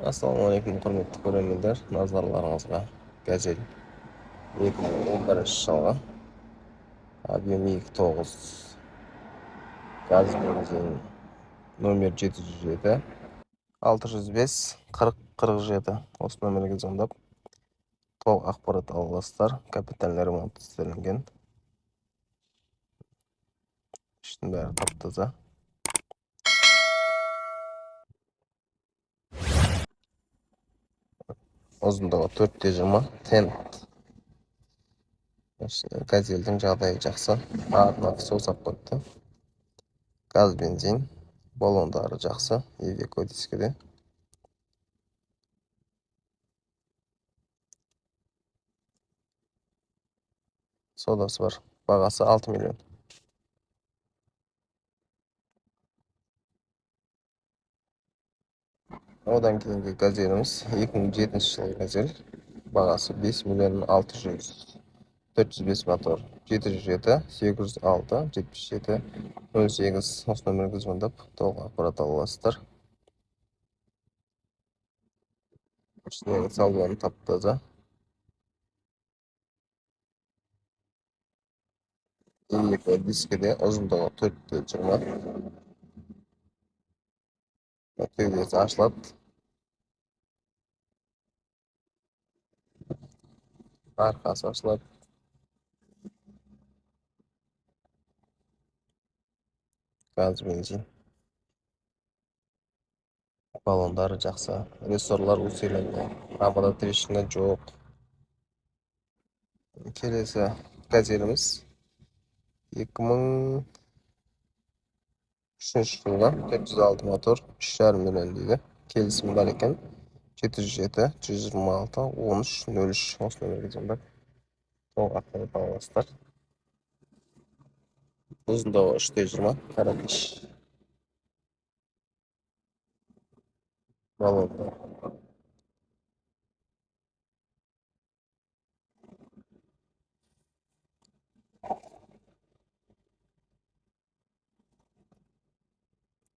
Ассалаумағалейкум, құрметті көрермендер! Назарларыңызға «Газель» 2011 жылғы, объем 2,9, газ, бензин, номер 707 605 40 47. Осы номерге звондап, толық ақпарат ала аласыздар. Капитальный ремонт істелінген, іштің бәрі тап таза. Ұзындығы 4,20, тент. «Газельдің» жағдайы жақсы, артына все салып қойыпты. Газ, бензин, баллондары жақсы, Ивеко дискіде. Саудасы бар, бағасы 6 миллион. Одан кейінгі «Газеліміз» 2007 жылғы «Газель», бағасы 5 миллион 600, 405 мотор. 707 806 77 08. Осы номерге звондап, толық ақпарат ала аласыздар. Ішіндегі салоны тап таза. Екі дискіде, ұзындығы 4,20. Төбесі ашылады, арқасы ашылады. Газ, бензин, баллондары жақсы, рессорлар усиленный, рамада трещина жоқ. Келесі «Газеліміз» 2003 жылғы, 406 мотор, 3,5 миллион дейді, келісім бар екен. 707 126 13 03. Осы номерге звондап, толық ақпарат ала аласыздар. Ұзындығы 3,20, карапиш, баллондар.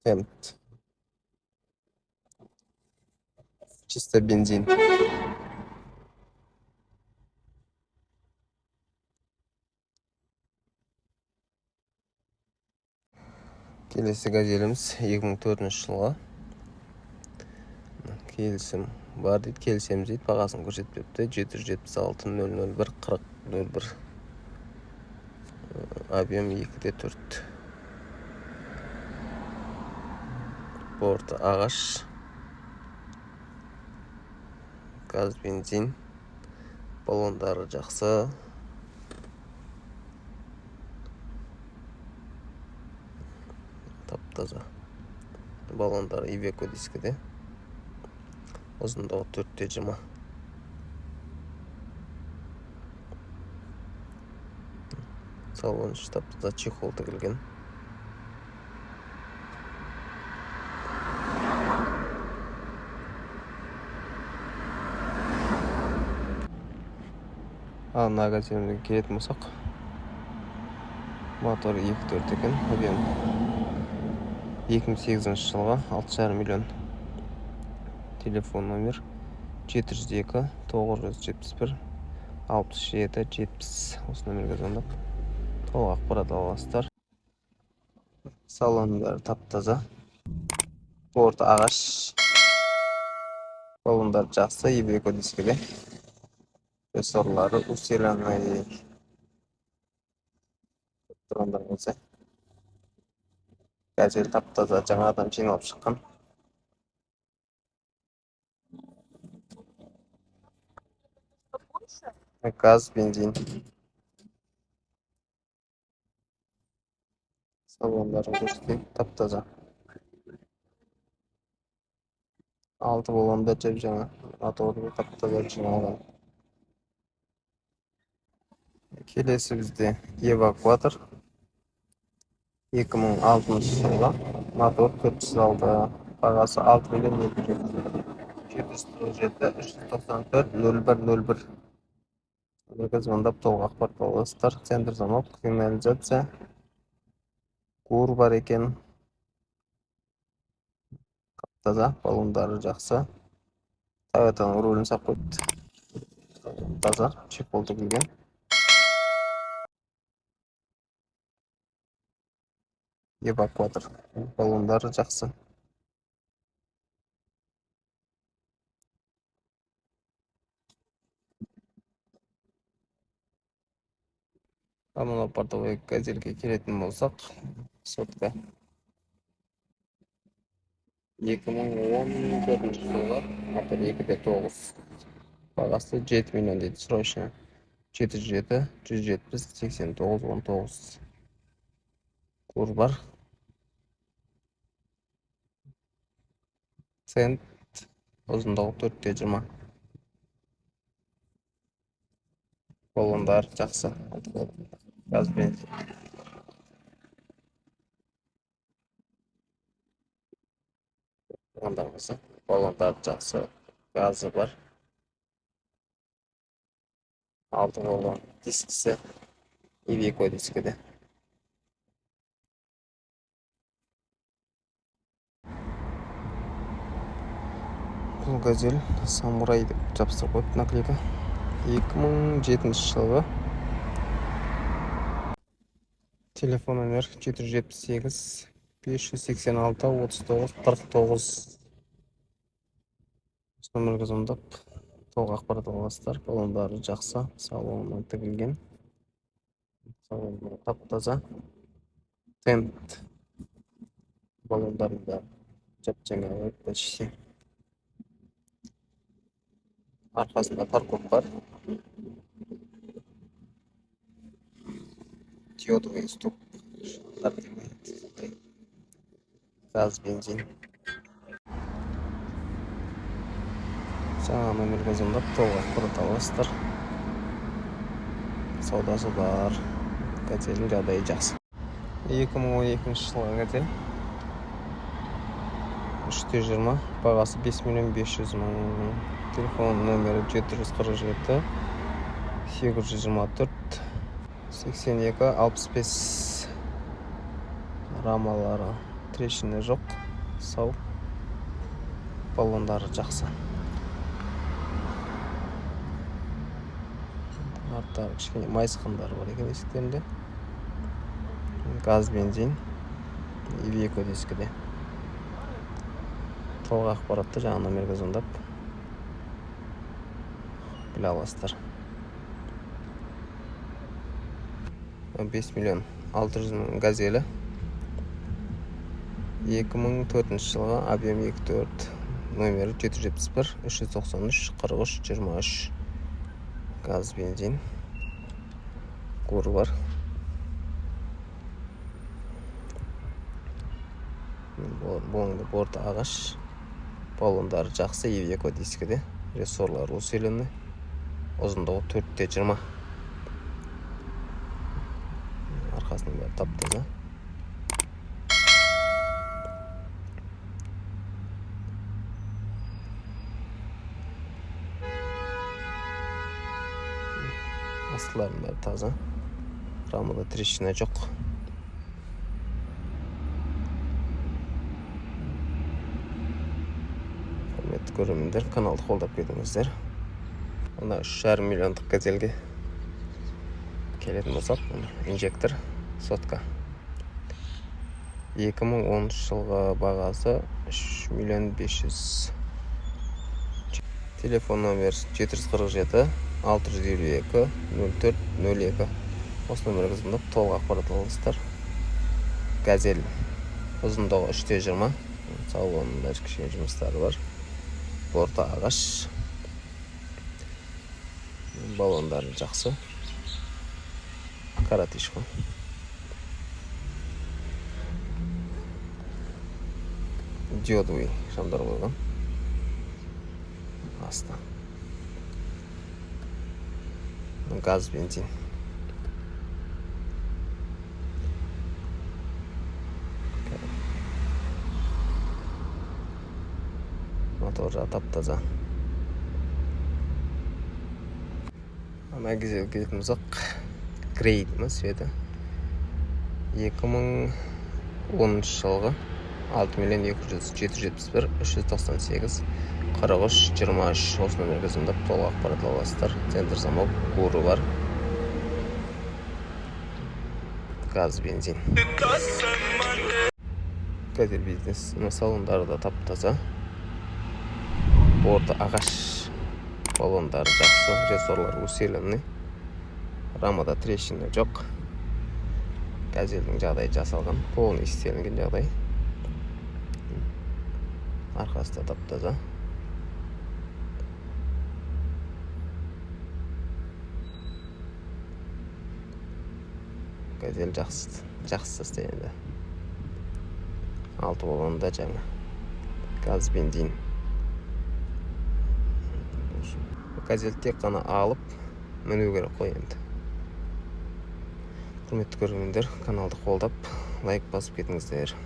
Тент, чисто бензин. Келесі «Газеліміз» 2004 жылғы, келісім бар дейді, келісеміз дейді, бағасын көрсетпепті. 776 001 40 01, объем 2,4, борты ағаш, газ, бензин, баллондары жақсы, тап таза баллондары, Ивеко дискіде, ұзындығы 4,20. Салон іші тап таза, чехол тігілген. Ал мына «Газелімізге» келетін болсақ, мотор 2,4 екен, объем 2008 жылғы, 6,5 миллион. Телефон номер 702 971 67 70. Осы номерге звондап, толық ақпарат ала аласыздар. Салонның бәрі тап таза, борты ағаш, баллондары жақсы, Ивеко дискіде, рессорлары усиленный. Тұрғандар болса, «Газель» тап таза, жаңадан жиналып шыққан. Газ, бензин, салондарын көрсетейін, тап таза, алты баллон да жап жаңа, моторы тап таза жиналған. Келесі бізде «Эвакуатор» 2006 жылғы, мотор 406, бағасы 6 миллион 200. 747 394 01 01 номерге звондап, толық ақпарат ала аласыздар. Центр замок, сигнализация, ГУР бар екен. Таза, баллондары жақсы. Тойотаның рулін салып қойыпты. Таза, чехол тігілген. Эвакуатор. Баллондары жақсы. Ал мынау портовый газельге келетін болсақ, сотка. 2014 жылғы, мотор 2,9. Бағасы 7 миллион дейді, срочно. 707 170 89 19. Кур бар. Цент, ұзындығы 4,20. Баллондары жақсы. Газ, бензин. Болса, баллондары жақсы, газы бар. Алты баллон дискісі, Iveco дискі де. Бұл газель Самурай деп жабыстырып қойыпты наклейка. 2007 жылғы. Телефон номер 778 586 39 49. Осы номерге звондап толық ақпарат ала аласыздар. Баллондары жақсы, салоны тігілген. Салоны тап-таза. Тент, баллондарында жап-жаңа ғой почти. Арқасында фаркоп бар. Диодовый стоп. Газ, бензин. Жаңа номерге звондап толық ақпарат аласыздар. Саудасы бар. Газельдің жағдайы жақсы. 2012 жылғы газель. 3,20, бағасы 5 миллион 500 мың. Телефон номері 747 824 82 65. Рамалары трещина жоқ, сау. Баллондары жақсы. Арттары кішкене майысқандары бар екен есіктерінде. Газ, бензин, Iveco дискіде. Толық ақпаратты жаңа номерге звондап біле аласыздар. 5 миллион 600 мың газелі. 2004 жылғы, объем 2,4, номері 771 393 43 23. Газ, бензин, кур бар. Бұның борты ағаш, баллондары жақсы, Iveco дискіде, рессорлары усиленный, ұзындығы 4,20. Арқасының бәрі тап таза. Астыларының бәрі таза, рамада трещина жоқ. Құрметті көрермендер, каналды қолдап кетіңіздер. Мына 3,5 миллиондық газельге келетін болсақ, инжектор, сотка, 2010 жылғы, бағасы 3 миллион 500. Телефон номер 747 652 04 02. Осы номерге звондап толық ақпарат аласыздар. Газель, ұзындығы 3,20, салонында кішкене жұмыстары бар, борты ағаш, баллондары жақсы, коротышка. Диодовый шамдар қойған асты. Газ, бензин. Мотор жағы тап таза. Ана газельге келетін болсақ, грей ма цветі, 2010 жылғы, 6 миллион 200, 771 398. 43 23. Осы номерге звондап, толық ақпарат ала аласыздар. Центр замок, Гуру бар, газ, бензин. Газель Бизнес. Мына салондары да тап таза, борты ағаш, баллондары жақсы, рессорлар усиленный, рамада трещина жоқ. Газельдің жағдайы жасалған, полный істелінген жағдай. Арқасы да тап таза. Газель жақсы, жақсы состояние. Алты баллоны да жаңа, газ, бензин. Газель тек қана алып міну керек қой енді. Құрметті көрермендер, каналды қолдап, лайк басып кетіңіздер.